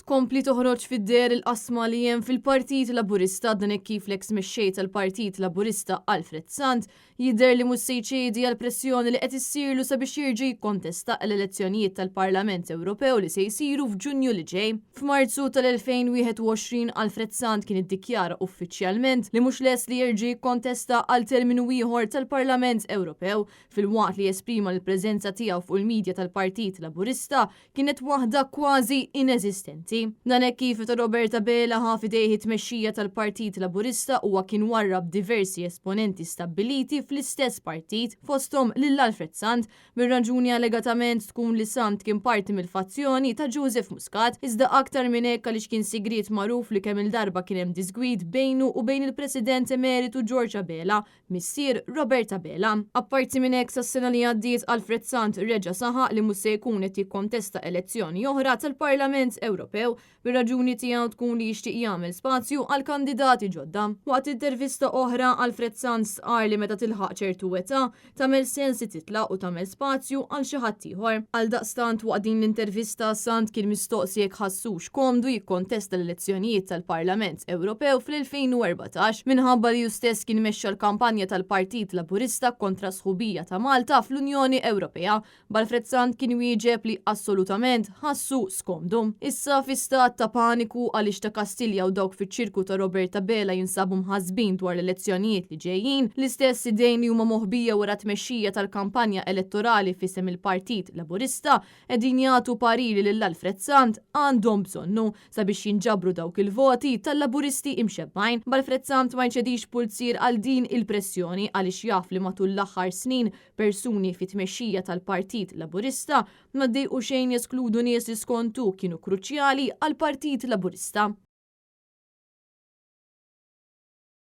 Tkompli toħroġ fid-deher il-qasma li hemm fil-Partit Laburista dan hekk kif l-eks mexxej tal-Partit Laburista Alfred Sant jidher li mhux se jċedi għall-pressjoni li qed issirlu sabiex jerġa' jikkontesta l-elezzjonijiet tal-Parlament Ewropew li se jsiru f'Ġunju li ġej. F'Marzu tal-2021 Alfred Sant kien iddikjara uffiċjalment li mhux lest li jerġa' jikkontesta għal terminu ieħor tal-Parlament Ewropew filwaqt li esprima li l-preżenza tiegħu fuq il-midja tal-Partit Laburista kienet waħda kważi ineżistenti. Dan hekk kif meta Robert Abela ħa f'idejh it-tmexxija tal-Partit Laburista huwa kien warrab diversi esponenti stabbiliti fl-istess partit, fosthom lil Alfred Sant, bir-raġuni allegatament tkun li Sant kien parti mill-fazzjoni ta' Joseph Muscat, iżda aktar minn hekk għaliex kien sigriet magħruf li kemm-il darba kien hemm diżgwid bejnu u bejn il-President Emeritu George Abela, missier Robert Abela. Apparti minn hekk sas-sena li għaddiet Alfred Sant reġa' saħaq li mhux se jkun qed jikkontesta elezzjoni oħra tal-Parlament Ewropew, bir-raġuni tiegħu tkun li jixtieq jagħmel spazju għal kandidati ġodda. Waqt intervista oħra Alfred Sant stqarr li meta tilħaq ċertu età, tagħmel sens li titlaq u tagħmel spazju għal xi ħadd ieħor. Għaldaqstant waqt din l-intervista Sant kien mistoqsi jekk ħassux komdu jikkontesta l-elezzjonijiet tal-Parlament Ewropew fl-2014 minħabba li hu stess kien mexxa l-kampanja tal-Partit Laburista kontra s-sħubija ta' Malta fl-Unjoni Ewropea B'Alfred Sant kien wieġeb li assolutament ħassu skomdu. Issa fi stat ta' paniku għaliex ta' Kastilja u dawk fiċ-ċirku ta' Robert Abela jinsabu mħassbin dwar l-elezzjonijiet li ġejjin, l-istess idejn li huma moħbija wara t-tmexxija tal-kampanja elettorali f'isem il-Partit Laburista qegħdin jagħtu pariri lil Alfred Sant għandhom bżonnu sabiex jinġabru dawk il-voti tal-Laburisti imxebbgħin. B'Alfred Sant ma jċedix pulzier għal din il-pressjoni għaliex jaf li matul l-aħħar snin Persuni fit-tmexxija tal-Partit Laburista ma ddejqu xejn jeskludu nies li skont hu kienu kruċjali għall-Partit Laburista.